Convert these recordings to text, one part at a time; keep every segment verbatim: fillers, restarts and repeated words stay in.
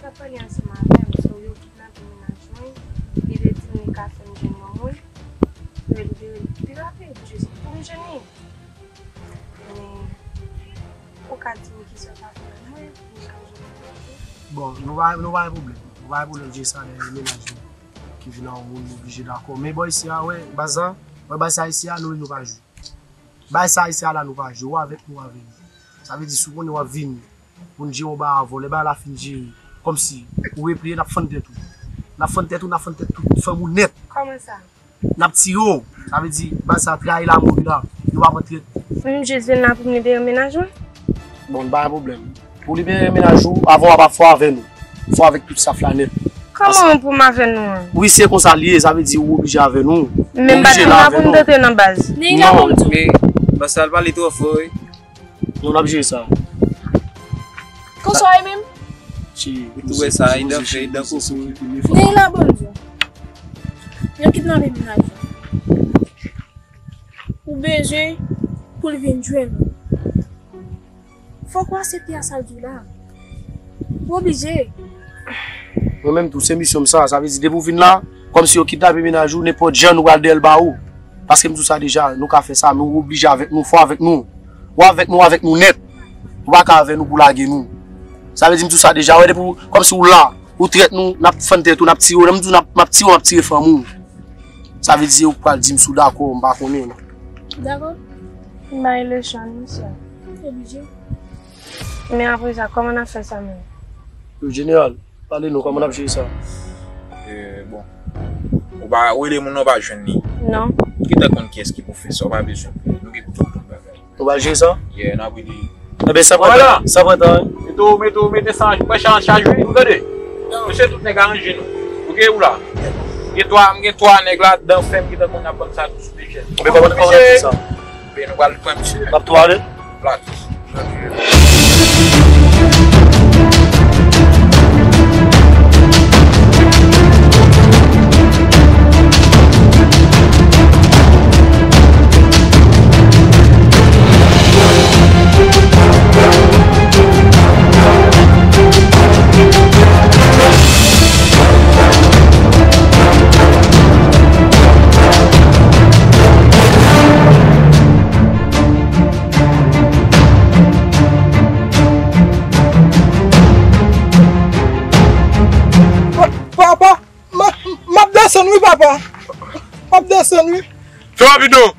Sa pale ansanm avè m, so yo kidnape mennaj mwen. Li te di m li ka fè m jwenn yon moun. Yo libere li. Li pa peye jis pou m jwenn li. Men, ou ka di m kisa w ka fè mwen pou m ka jwenn mennaj mwen? Bon, nou pa, nou pa gen pwoblèm. Nou pa gen pwoblèm, Jay sa dèyè mennaj mwen ki vin an moun, nou oblije dakò. Men bò isi a, wè, baz la, wè, baz sa isi a, nou, nou pa jwe. Bagay sa isi a la nou pa jwe, ou avèk nou, ou avè nou. Sa vle di si w konnen w ap vini pou n jere yon bagay avè w, lè bagay la fin jere, kòmsi ou repliye, n ap fann tèt ou. N ap fann tèt ou, n ap fann tèt tout fanmi w nèt. Kòman sa? N ap tiye w. Sa vle di, bagay sa trayi lanmò wi la, nou pa pran trèt. M jis vin la pou m libere mennaj mwen. Bon, pa gen pwoblèm. Pou libere mennaj ou, avan w ap fò avè nou. Fò avèk tout staf la nèt. Kòman pou m avè nou an? Wi, se konsa l ye, sa vle di ou oblije avè nou. Men m pa t konn la pou m t antre nan baz. Nèg la, non, bon, men baz sa l pale twò fò wi. Non, n ap jere sa. Konsa w ye menm? Ou tou wè sa, e dan fè, e dan koko. Nèg la, bon Dye. Yo kidnape mennaj ou. Ou bezwen pou l vin jwenn ou. Fòk ou aksepte a sa l di w la. Ou oblije. Mwen menm tou, se misyon m sa. Sa vle di, depi w vin la, kòmsi yo kidnape mennaj ou, nenpòt jan nou pral dèyè l ba ou. Paske m di w sa deja, nou ka fè sa, men ou oblije avèk nou, fò avèk nou. Ou avèk nou, avèk nou nèt. Ou pa ka avè nou pou lage nou. Sa vle di, m di w sa deja, wè, depi w, kòmsi w la, ou trèt nou, n ap fann tèt ou, n ap tiye w, m di w, n ap, m ap tiye w, m ap tiye fanmi w. Sa vle di, ou pral di m si w dakò, m pa konnen. Dakò. M bay leson, mesye. Oblije. Men apre sa, kòman n ap fè sa menm? Yo, jeneral, pale nou, kòman n ap jere sa? E, bon. Ou pa, ou rele moun nan, ou pa jwenn li? Non. Ou gentan konn kiyès ki pou fè sa, ou pa bezwen. Nou gen pou tout bagay. Nou pral jere sa? Yeah, n ap rele. Enben, san pran tan, san pran tan, wi. Mete w, mete w, mete sa, pran chaj, chaj, wi, ou tande? Mesye, tout nèg aranje nou. Ou gen ou la. Gen twa, m gen twa nèg ladan, fè m gentan konn ap bann sa tou sou lejèn. Enben, kòman, kòman n ap fè sa? Enben, nou pral pran misye. N ap tou ale? Plat. Papa, m, m ap desann wi, papa. M ap desann wi. Fè rapid non.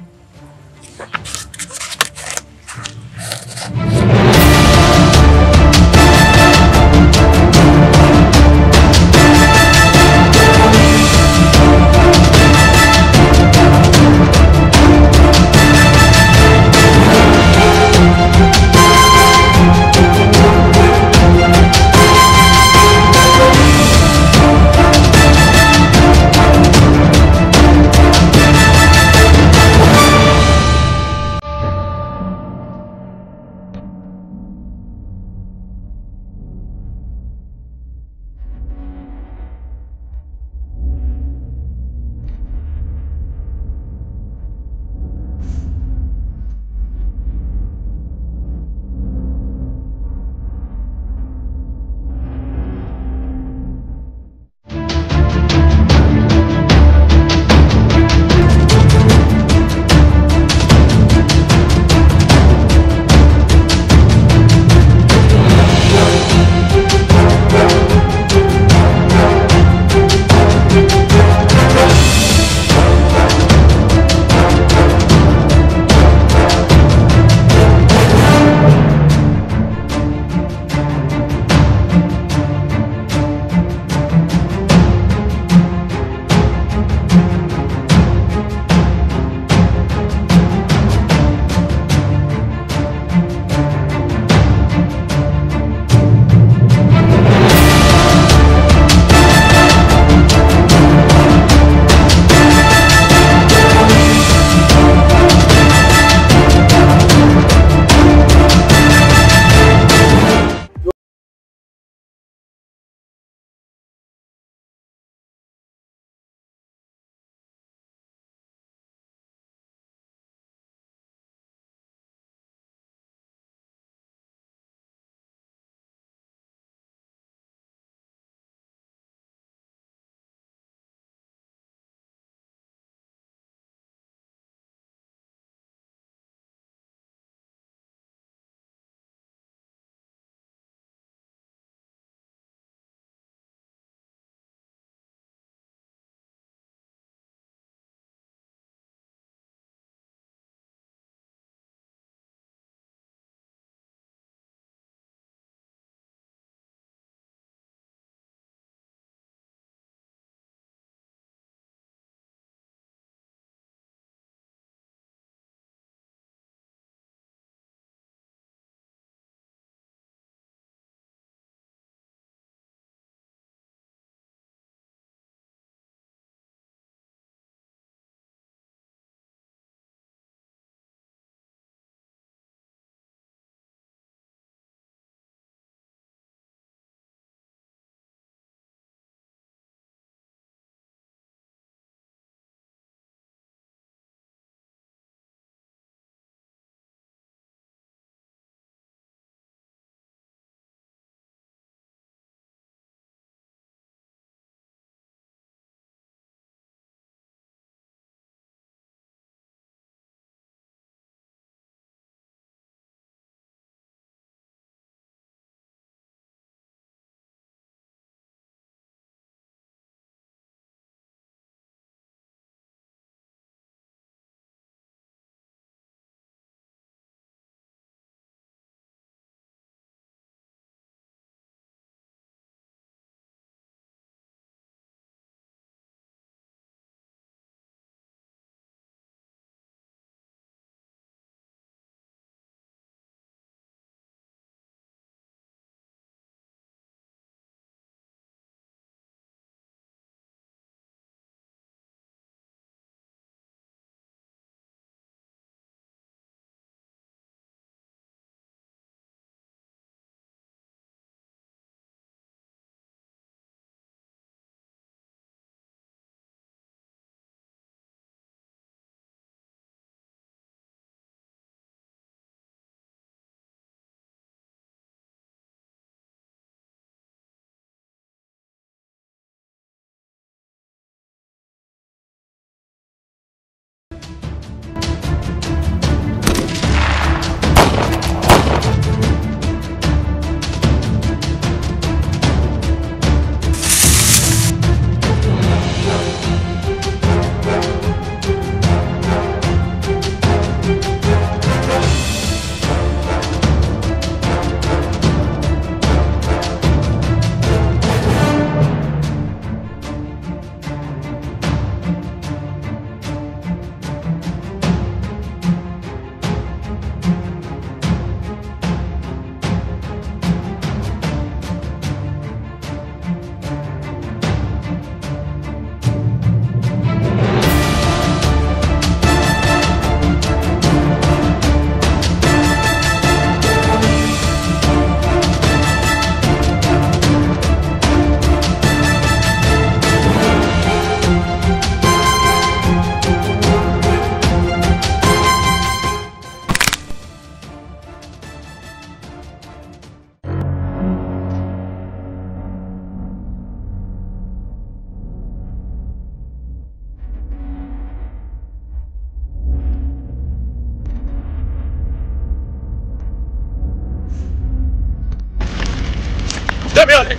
Fèmen ale.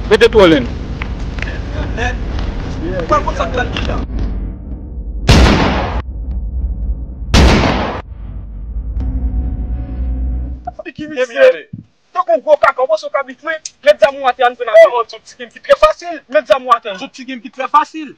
Mete tou anlè n. Pral konn sa k pral gentan. Figi misye. Tankou gwo kaka, w panse w ka bit mwen? Met zam ou atè, ann pran afè. Oh, sou ti game ki trè fasil. Met zam ou atè. Sou ti game ki trè fasil.